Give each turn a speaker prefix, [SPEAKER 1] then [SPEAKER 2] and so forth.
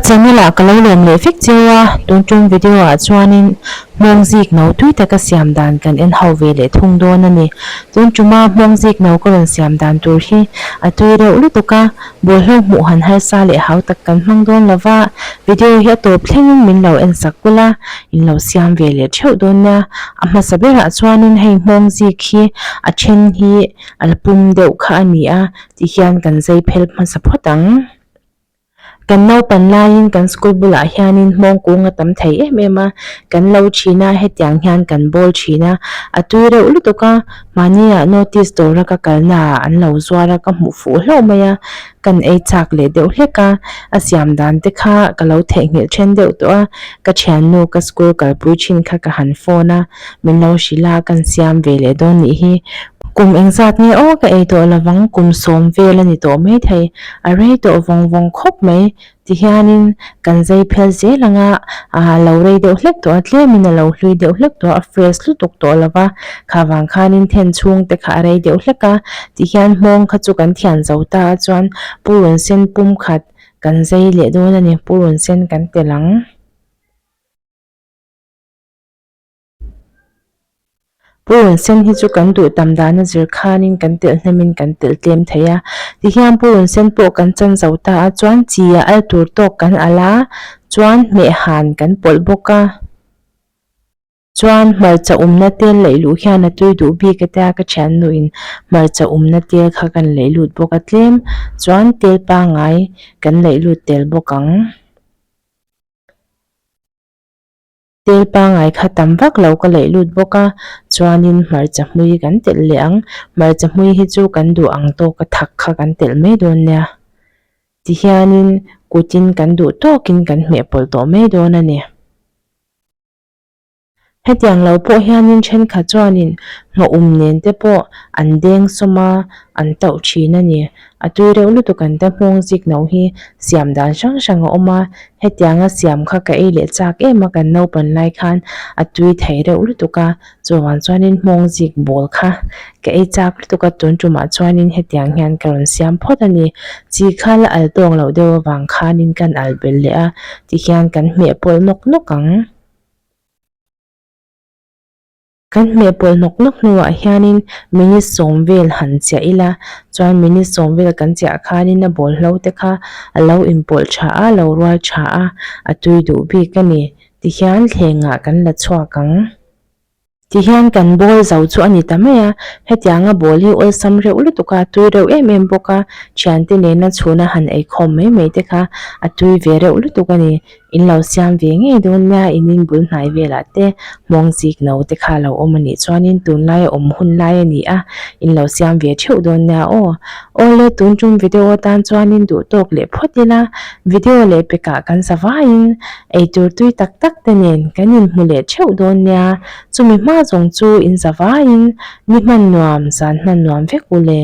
[SPEAKER 1] channel ah ka lo lawm leh vek cheu a, tun tum video ah chuanin hmawng zik no tui taka siam dan kan en ho ve leh thung dawn a ni. Tun tuma hmawng zik no ka rawn siam dan tur hi a tui reuh lutuk a, bawlhhlawh hmuh han harsa leh hau tak kan hmang dawn lo va, video hi a tawp thlengin min lo en sak kul a, in lo siam ve leh theuh dawn nia. A hmasa berah chuanin hei hmawng zik hi a then hi a la pum deuh kha a ni a, tihian kan zai phel hmasa phawt ang. Kan naupan laiin kan school bulah hianin hmawng kung a tam thei em em a, kan lo thin a, hetiang hian kan bawl thin a, a tui reuh lutuk a, mahniah notice dawra ka kalnaah an lo zuar a, ka hmuh fuh hlauh mai a, kan ei chak leh deuh hlek a, a siam dan te kha ka lo theihnghilh then deuh tawh a, ka thiannu ka school kalpui thin kha ka han phone a, min lo hrilh a, kan siam ve leh dawn nih hi. Kum engzat nge aw ka ei tawh lovang, kum sawm vel a ni tawh maithei. A rei tawh vawng vawng khawp mai. Tihianin kan zai phel zel ang a, a lo rei deuh hlek tawh a, tlemin a lo hlui deuh hlek tawh a, a fresh lutuk tawh lo va. Kha vang khanin then chhung te kha a rei deuh hlek a, tihian hmawng kha chu kan thian zo ta a chuan purun sen pum khat kan zai leh dawn a ni, purun sen kan telh ang. Purun sen hi chu kan duh tam dana zir khanin kan telh hnemin kan telh tlem thei a, tihian purun sen pawh kan chan zo ta a chuan chi a al tur tawk kan al a, chuan hmeh han kan pawlh bawk a, chuan hmarcha umna tel laih luh hian a tui duh bik a tia ka thiannuin hmarcha umna tel kha kan laih lut bawk a tlem chuan tel pangai kan laih lut tel bawk ang. Tel pangai kha tam vak lo ka laih lut bawk a, chuanin hmarcha hmui kan telh leh ang. Hmarcha hmui hi chu kan duh ang tawka thak kha kan telh mai dawn nia. Tihianin kutin kan duh tawkin kan hmeh pawlh tawh mai dawn a ni. Hetiang lo pawh hianin thenkhat chuanin nghawhum nen te pawh an deng sawm a, an tauh thin a ni. A tui reuh lutuk an ta hmawng zik no hi siam dan hrang hrang a awm a, hetianga siam kha ka ei leh chak em a kan naupan lai khan a tui thei reuh lutuk a, chuvang chuanin hmawng zik bawl kha ka ei chak lutuk a tun tumah chuanin hetiang hian ka rawn siam phawt a ni. Chi kha la al tawk loh deuh avang khanin kan al belh leh a, tihian kan hmeh pawlh nawk nawk ang. Kan hmeh pawlh hnawk hnawk hnuah hianin minute sawm vel han chiah ila, chuan minute sawm vel kan chiah khanin a bawlhlo te kha a lo inpawlh tha a, lo rual tha a, a tui duh bik a ni. Tihian thlengah kan la chhuak ang. Tihian kan bawl zo chu a ni ta mai a, hetianga bawl hi awlsam reuh lutuk a, tui reuh em em bawk a, thiante nena chhuna han eikhawm mai mai te kha a tui ve reuh lutuk a ni. In lo siam ve ngei dawn nia, in in bul hnai velah te hmawng zik no te kha lo awm a nih chuanin tunlai a awm hun lai a ni a, in lo siam ve theuh dawn nia aw. Awle tun tum video atan chuanin duh tawk leh phawt ila, video leh pekah kan za vaiin eitur tui tak tak te nen kan inhmu leh theuh dawn nia, chumi hma zawng chu in za vaiin ni hman nuam, zan hman nuam vek u le.